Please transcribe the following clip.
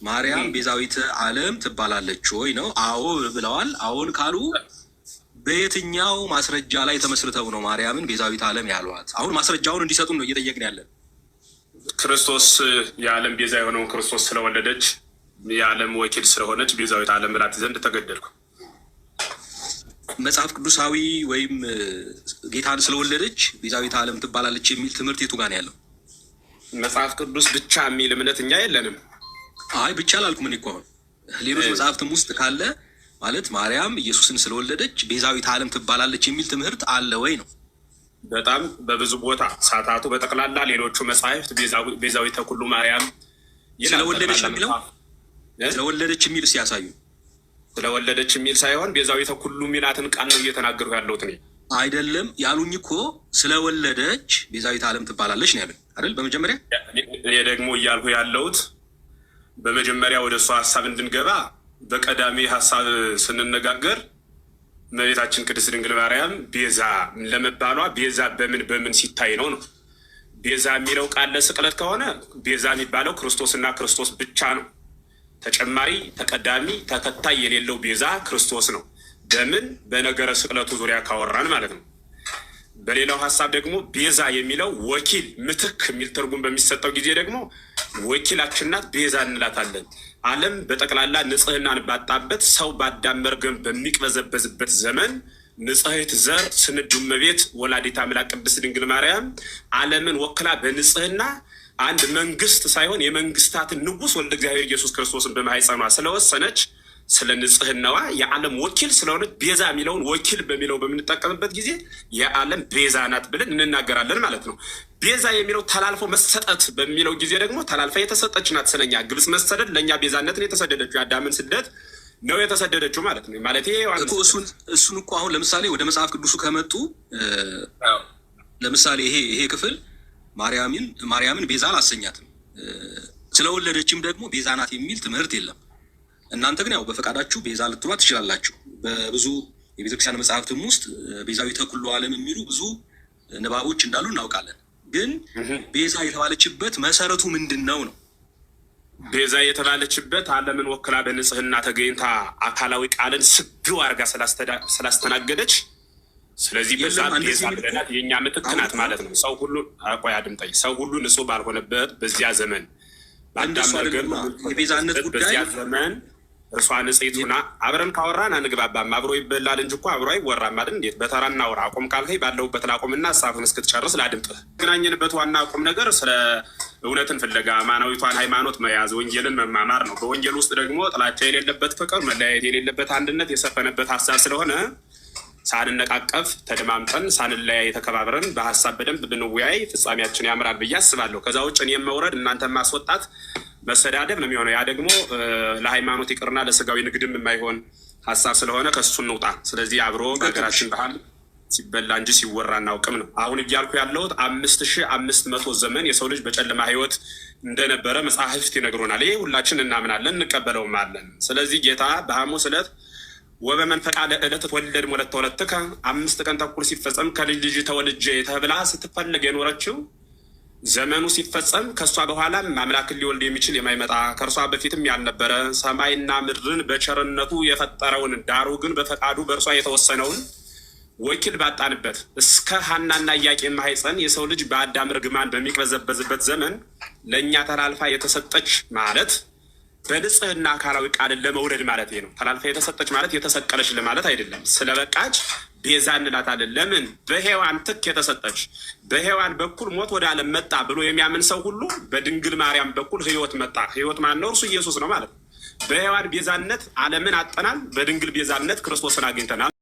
ማርያም ቤዛዊተ ዓለም ትባላለች ወይ ነው? አዎ ብለዋል። አዎን ካሉ በየትኛው ማስረጃ ላይ ተመስርተው ነው ማርያምን ቤዛዊተ ዓለም ያሏት? አሁን ማስረጃውን እንዲሰጡን ነው እየጠየቅን ያለን። ክርስቶስ የዓለም ቤዛ የሆነውን ክርስቶስ ስለወለደች፣ የዓለም ወኪል ስለሆነች ቤዛዊት ዓለም ብላት ዘንድ ተገደድኩ። መጽሐፍ ቅዱሳዊ ወይም ጌታን ስለወለደች ቤዛዊተ ዓለም ትባላለች የሚል ትምህርት የቱ ጋር ነው ያለው? መጽሐፍ ቅዱስ ብቻ የሚል እምነት እኛ የለንም። አይ፣ ብቻ አላልኩም። እኔ እኮ አሁን ሌሎች መጽሐፍትም ውስጥ ካለ፣ ማለት ማርያም ኢየሱስን ስለወለደች ቤዛዊተ ዓለም ትባላለች የሚል ትምህርት አለ ወይ ነው። በጣም በብዙ ቦታ ሳታቱ በጠቅላላ ሌሎቹ መጽሐፍት ቤዛዊተ ኩሉ ማርያም ይላል። ስለወለደች ነው ጠቅላላ የሚለው? መጽሐፍ እ? ስለወለደች የሚል ሲያሳዩ። ስለወለደች የሚል ሳይሆን ቤዛዊተ ኩሉ የሚላትን ቃል ነው እየተናገርኩ ያለሁት እኔ። አይደለም፣ ያሉኝ እኮ ስለወለደች ቤዛዊተ ዓለም ትባላለች ነው ያሉኝ አይደል? በመጀመሪያ። እኔ ደግሞ እያልኩ ያለሁት በመጀመሪያ ወደ እሷ ሀሳብ እንድንገባ በቀዳሚ ሀሳብ ስንነጋገር እመቤታችን ቅድስት ድንግል ማርያም ቤዛ ለመባሏ ቤዛ በምን በምን ሲታይ ነው ነው። ቤዛ የሚለው ቃል ለስቅለት ከሆነ ቤዛ የሚባለው ክርስቶስና ክርስቶስ ብቻ ነው። ተጨማሪ፣ ተቀዳሚ፣ ተከታይ የሌለው ቤዛ ክርስቶስ ነው። በምን በነገረ ስቅለቱ ዙሪያ ካወራን ማለት ነው። በሌላው ሀሳብ ደግሞ ቤዛ የሚለው ወኪል፣ ምትክ የሚል ትርጉም በሚሰጠው ጊዜ ደግሞ ወኪላችን ናት፣ ቤዛ እንላታለን። ዓለም በጠቅላላ ንጽሕናን ባጣበት፣ ሰው በአዳም መርገም በሚቅበዘበዝበት ዘመን ንጽሕት ዘር ስንዱ እመቤት ወላዲተ አምላክ ቅድስት ድንግል ማርያም ዓለምን ወክላ በንጽሕና አንድ መንግስት ሳይሆን የመንግስታትን ንጉስ ወልደ እግዚአብሔር ኢየሱስ ክርስቶስን በማኅፀኗ ስለወሰነች፣ ስለ ንጽህናዋ የዓለም ወኪል ስለሆነች ቤዛ የሚለውን ወኪል በሚለው በምንጠቀምበት ጊዜ የዓለም ቤዛ ናት ብለን እንናገራለን ማለት ነው። ቤዛ የሚለው ተላልፎ መሰጠት በሚለው ጊዜ ደግሞ ተላልፋ የተሰጠች ናት። ስለኛ ግብፅ መሰደድ ለእኛ ቤዛነትን የተሰደደችው የአዳምን ስደት ነው የተሰደደችው ማለት ነው። ማለት ይሄ ዮሐንስ እኮ እሱን እኮ አሁን ለምሳሌ ወደ መጽሐፍ ቅዱሱ ከመጡ ለምሳሌ ይሄ ክፍል ማርያምን ቤዛ አላሰኛትም። ስለወለደችም ደግሞ ቤዛ ናት የሚል ትምህርት የለም። እናንተ ግን ያው በፈቃዳችሁ ቤዛ ልትሏት ትችላላችሁ። በብዙ የቤተክርስቲያን መጽሐፍትም ውስጥ ቤዛዊተ ኩሉ ዓለም የሚሉ ብዙ ንባቦች እንዳሉ እናውቃለን። ግን ቤዛ የተባለችበት መሰረቱ ምንድን ነው ነው? ቤዛ የተባለችበት ዓለምን ወክላ በንጽህና ተገኝታ አካላዊ ቃልን ስግው አድርጋ ስላስተናገደች፣ ስለዚህ በዛ የለም፣ እንደዚህ ቤዛ የሚል እኮ ብለናት የእኛ ምትክ አሁን ናት እኮ ማለት ነው። ሰው ሁሉ፣ ቆይ አድምጠኝ። ሰው ሁሉ ንጹሕ ባልሆነበት በዚያ ዘመን በአዳም እንደሱ መርገም አይደለም። የቤዛነት ጉዳይ በዚያ ዘመን እርሷ ንጽሕት ሁና አብረን ካወራን አንግባባም። አብሮ ይበላል እንጂ እኮ አብሮ አይወራም አይደል? እንዴት በተራ እናውራ። አቁም ካልከኝ ባለሁበት ላቁምና ሀሳብህን እስክትጨርስ ላድምጥህ። ገናኘንበት ዋና ቁም ነገር ስለ እውነትን ፍለጋ ማናዊቷን ሃይማኖት መያዝ፣ ወንጌልን መማማር ነው። በወንጌል ውስጥ ደግሞ ጥላቻ የሌለበት ፍቅር፣ መለያየት የሌለበት አንድነት የሰፈነበት ሀሳብ ስለሆነ ሳንነቃቀፍ ተደማምጠን፣ ሳንለያይ ተከባብረን በሀሳብ በደንብ ብንወያይ ፍጻሜያችን ያምራል ብዬ አስባለሁ። ከዛ ውጭ እኔም መውረድ እናንተ ማስወጣት መሰዳደብ ነው የሚሆነው። ያ ደግሞ ለሃይማኖት ይቅርና ለስጋዊ ንግድም የማይሆን ሀሳብ ስለሆነ ከእሱ እንውጣ። ስለዚህ አብሮ በሀገራችን ባህል ሲበላ እንጂ ሲወራ አናውቅም ነው። አሁን እያልኩ ያለሁት 5500 ዘመን የሰው ልጅ በጨለማ ሕይወት እንደነበረ መጽሐፍት ይነግሩናል። ይሄ ሁላችን እናምናለን፣ እንቀበለውም አለን። ስለዚህ ጌታ በሐሙስ ዕለት ወበመንፈቃ ለዕለት ትወለድ ወለተ ወለትከ፣ 5 ቀን ተኩል ሲፈጸም ከልጅ ልጅ ተወልጄ ተብላ ስትፈልግ የኖረችው ዘመኑ ሲፈጸም ከእሷ በኋላም አምላክን ሊወልድ የሚችል የማይመጣ፣ ከእርሷ በፊትም ያልነበረ፣ ሰማይና ምድርን በቸርነቱ የፈጠረውን ዳሩ ግን በፈቃዱ በእርሷ የተወሰነውን ወኪል ባጣንበት እስከ ሐናና ኢያቄም ማኅፀን የሰው ልጅ በአዳም እርግማን በሚቅበዘበዝበት ዘመን ለእኛ ተላልፋ የተሰጠች ማለት በንጽህና አካላዊ ቃልን ለመውለድ ማለት ነው። ተላልፋ የተሰጠች ማለት የተሰቀለች ለማለት አይደለም። ስለበቃች ቤዛ እንላታለን። ለምን? በሔዋን ትክ የተሰጠች፣ በሔዋን በኩል ሞት ወደ ዓለም መጣ ብሎ የሚያምን ሰው ሁሉ በድንግል ማርያም በኩል ሕይወት መጣ። ሕይወት ማን ነው? እርሱ ኢየሱስ ነው ማለት ነው። በሔዋን ቤዛነት ዓለምን አጠናል። በድንግል ቤዛነት ክርስቶስን አግኝተናል።